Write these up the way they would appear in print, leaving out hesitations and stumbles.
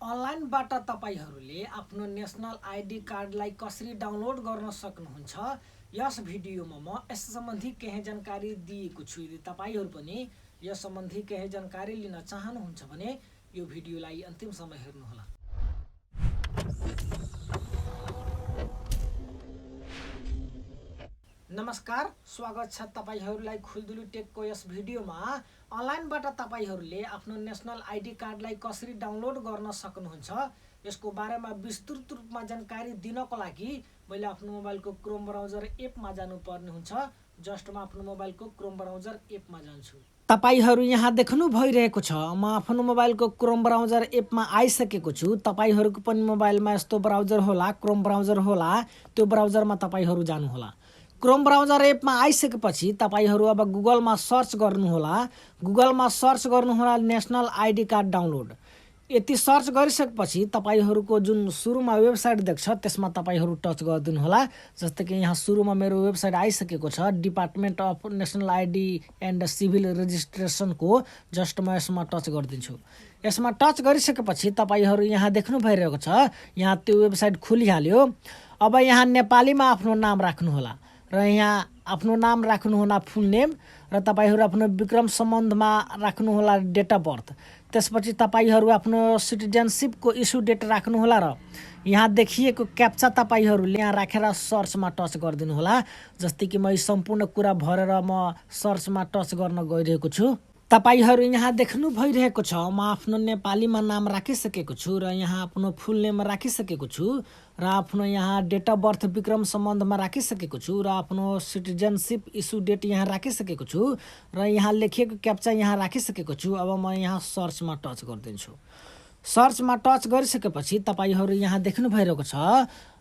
अनलाइनबाट तपाईहरूले आफ्नो नेसनल आइडी कार्डलाई कसरी डाउनलोड गर्न सक्नुहुन्छ। यस भिडियोमा म यस सम्बन्धी केही जानकारी दिएको छु। यदि तपाईहरू पनि यस सम्बन्धी केही जानकारी लिन चाहनुहुन्छ भने यो भिडियोलाई अन्तिमसम्म हेर्नुहोला। नमस्कार, स्वागत छ तपाईहरूलाई खुलदुली टेकको यस भिडियोमा। अनलाइनबाट तपाईहरूले आफ्नो नेसनल आइडी कार्डलाई कसरी डाउनलोड गर्न सक्नुहुन्छ यसको बारेमा विस्तृत रूपमा जानकारी दिनको लागि मैले आफ्नो मोबाइलको क्रोम ब्राउजर एपमा जानुपर्ने हुन्छ। जस्ट म आफ्नो मोबाइलको क्रोम ब्राउजर एपमा जान्छु। तपाईहरू यहाँ देख्नु भइरहेको छ, म आफ्नो मोबाइलको क्रोम ब्राउजर एपमा आइसकेको छु। तपाईहरूको पनि मोबाइलमा यस्तो ब्राउजर होला, क्रोम ब्राउजर होला। त्यो ब्राउजरमा तपाईहरू जानुहोला। क्रोम ब्राउजर एपमा आइसकेपछि तपाईहरू अब गुगलमा सर्च गर्नुहोला। गुगलमा सर्च गर्नुहोला नेसनल आइडी कार्ड डाउनलोड। यति सर्च गरिसकेपछि तपाईहरूको जुन सुरुमा वेबसाइट देख्छ त्यसमा तपाईहरू टच गरिदिनु होला। जस्तै कि यहाँ सुरुमा मेरो वेबसाइट आइसकेको छ, department of national ID and civil रेजिस्ट्रेसनको। जस्ट म यसमा टच गरिदिन्छु। यसमा टच गरिसकेपछि तपाईहरू यहाँ देख्नु भइरहेको छ, यहाँ त्यो वेबसाइट खुलिहाल्यो। अब यहाँ नेपालीमा आफ्नो नाम राख्नुहोला र यहाँ आफ्नो नाम राख्नुहोला फुल नेम, र तपाईहरू आफ्नो विक्रम सम्बन्धमा राख्नुहोला डेट अफ बर्थ। त्यसपछि तपाईहरू आफ्नो सिटिजनसिपको इस्यु डेट राख्नुहोला र यहाँ देखिएको क्याप्चा तपाईहरूले यहाँ राखेर सर्चमा टच गरिदिनु होला। जस्तै कि म सम्पूर्ण कुरा भरेर म सर्चमा टच गर्न गइरहेको छु। तपाईहरू यहाँ देख्नु भइरहेको छ, म आफ्नो नेपालीमा नाम राखिसकेको छु र यहाँ आफ्नो फुल नेम राखिसकेको छु र आफ्नो यहाँ डेट अफ बर्थ विक्रम सम्बन्धमा राखिसकेको छु र आफ्नो सिटिजनसिप इस्यु डेट यहाँ राखिसकेको छु र यहाँ लेखिएको क्याप्चा यहाँ राखिसकेको छु। अब म यहाँ सर्चमा टच गरिदिन्छु। सर्चमा टच गरिसकेपछि तपाईहरू यहाँ देख्नु भइरहेको छ,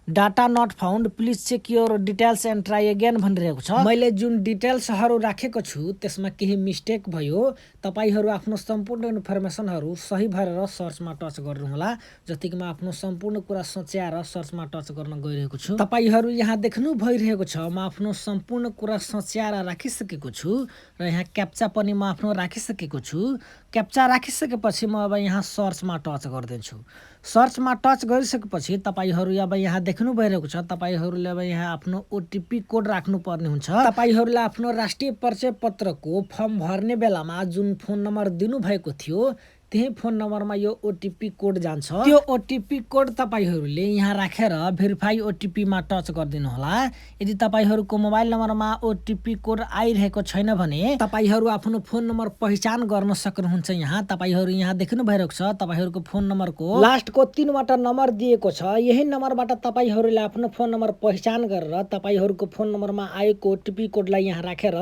data not found, please check your details and try again भनिरहेको छ। मैले जुन डिटेल्सहरू राखेको छु त्यसमा केही मिस्टेक भयो। तपाईहरू आफ्नो सम्पूर्ण इन्फर्मेसनहरू सही भरेर सर्चमा टच गर्नुहोला। जस्तै कि म आफ्नो सम्पूर्ण कुरा सोच्याएर सर्चमा टच गर्न गइरहेको छु। तपाईहरू यहाँ देख्नु भइरहेको छ, म आफ्नो सम्पूर्ण कुरा सोच्याएर राखिसकेको छु र यहाँ क्याप्चा पनि म आफ्नो राखिसकेको छु। क्याप्चा राखिसकेपछि म अब यहाँ सर्चमा टच गरिदिन्छु। सर्चमा टच गरिसकेपछि तपाईहरू अब यहाँ देख्नु भइरहेको छ, तपाईहरूले अब यहाँ आफ्नो ओटिपी कोड राख्नुपर्ने हुन्छ। तपाईहरूले आफ्नो राष्ट्रिय परिचय पत्रको फर्म भर्ने बेलामा जुन फोन नम्बर दिनुभएको थियो त्यही फोन नम्बरमा यो ओटिपी कोड जान्छ। त्यो ओटिपी कोड तपाईहरूले यहाँ राखेर भेरिफाई ओटिपीमा टच गरिदिनु होला। यदि तपाईहरूको मोबाइल नम्बरमा ओटिपी कोड आइरहेको छैन भने तपाईहरू आफ्नो फोन नम्बर पहिचान गर्न सक्नुहुन्छ। यहाँ तपाईहरू यहाँ देख्नु भइरहेको छ, तपाईहरूको फोन नम्बरको लास्टको 3वटा नम्बर दिएको छ। यही नम्बरबाट तपाईहरूले आफ्नो फोन नम्बर पहिचान गरेर तपाईहरूको फोन नम्बरमा आएको ओटिपी कोडलाई यहाँ राखेर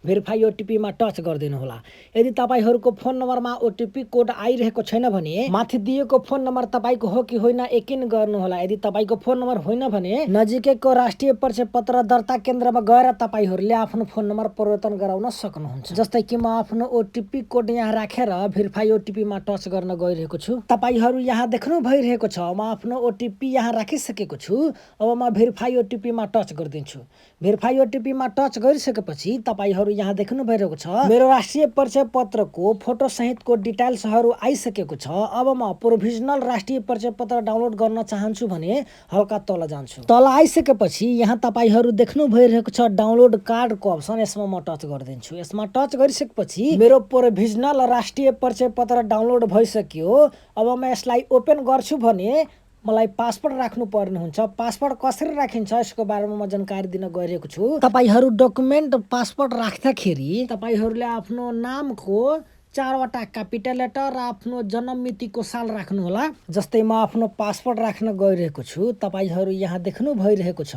भेरिफाई ओटिपीमा टच गरिदिनु होला। यदि तपाईहरूको फोन नम्बरमा ओटिपी कोड आइरहेको छैन भने माथि दिएको फोन नम्बर तपाईको हो कि होइन यकिन गर्नुहोला। यदि तपाईको फोन नम्बर होइन भने नजिकैको राष्ट्रिय परिचय पत्र दर्ता केन्द्रमा गएर तपाईहरूले आफ्नो फोन नम्बर परिवर्तन गराउन सक्नुहुन्छ। जस्तै कि म आफ्नो ओटिपी कोड यहाँ राखेर भेरिफाई ओटिपीमा टच गर्न गइरहेको छु। तपाईहरू यहाँ देख्नु भइरहेको छ, म आफ्नो ओटिपी यहाँ राखिसकेको छु। अब म भेरिफाई ओटिपीमा टच गरिदिन्छु। भेरिफाई ओटिपीमा टच गरिसकेपछि तपाईहरू यहाँ देख्नु भइरहेको छ, मेरो राष्ट्रिय परिचय पत्रको फोटो सहितको डिटेल्सहरू आइसकेको छ। अब म प्रोभिजनल राष्ट्रिय परिचय पत्र डाउनलोड गर्न चाहन्छु भने हल्का तल जान्छु। तल आइसकेपछि यहाँ तपाईहरू देख्नु भइरहेको छ डाउनलोड कार्डको अप्सन, यसमा म टच गरिदिन्छु। यसमा टच गरिसकेपछि मेरो प्रोभिजनल राष्ट्रिय परिचय पत्र डाउनलोड भइसक्यो। अब म यसलाई ओपन गर्छु भने मलाई पासवर्ड राख्नु पर्ने हुन्छ। पासवर्ड कसरी राखिन्छ यसको बारेमा म जानकारी दिन गइरहेको छु। तपाईहरू डकुमेन्ट पासवर्ड राख्दाखेरि तपाईहरूले आफ्नो नामको 4वटा क्यापिटल लेटर र आफ्नो जन्म मितिको साल राख्नुहोला। जस्तै म आफ्नो पासवर्ड राख्न गइरहेको छु। तपाईहरू यहाँ देख्नु भइरहेको छ,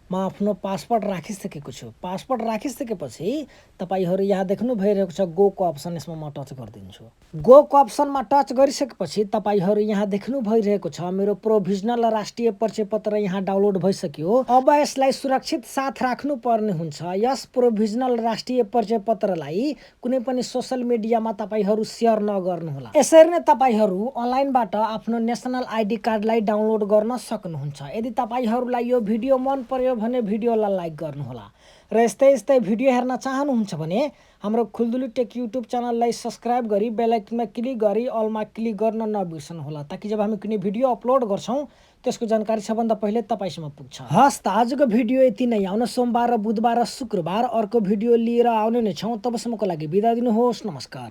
म आफ्नो पासवर्ड राखिसकेको छु। पासवर्ड राखिसकेपछि तपाईहरू यहाँ देख्नु भइरहेको छ गोको अप्सन, यसमा म टच गरिदिन्छु। गोको अप्सनमा टच गरिसकेपछि तपाईहरू यहाँ देख्नु भइरहेको छ मेरो प्रोभिजनल राष्ट्रिय परिचय पत्र यहाँ डाउनलोड भइसक्यो। अब यसलाई सुरक्षित साथ राख्नु पर्ने हुन्छ। यस प्रोभिजनल राष्ट्रिय परिचय पत्रलाई कुनै पनि सोसल मिडियामा तपाईहरू सेयर नगर्नुहोला। यसरी नै तपाईहरू अनलाइनबाट आफ्नो नेसनल आइडी कार्डलाई डाउनलोड गर्न सक्नुहुन्छ। यदि तपाईहरूलाई यो भिडियो मन पर्यो भने भिडियोलाई लाइक गर्नुहोला र यस्तै भिडियो हेर्न चाहनुहुन्छ भने हाम्रो खुलदुली टेक युट्युब च्यानललाई सब्सक्राइब गरी बेल आइकनमा क्लिक गरी अलमा क्लिक गर्न नबिर्सनुहोला, ताकि जब हामी कुनै भिडियो अपलोड गर्छौँ त्यसको जानकारी सबभन्दा पहिले तपाईँसम्म पुग्छ। हस् त आजको भिडियो यति नै। आउन सोमबार र बुधबार र शुक्रबार अर्को भिडियो लिएर आउने नै छौँ। तबसम्मको लागि बिदा दिनुहोस्। नमस्कार।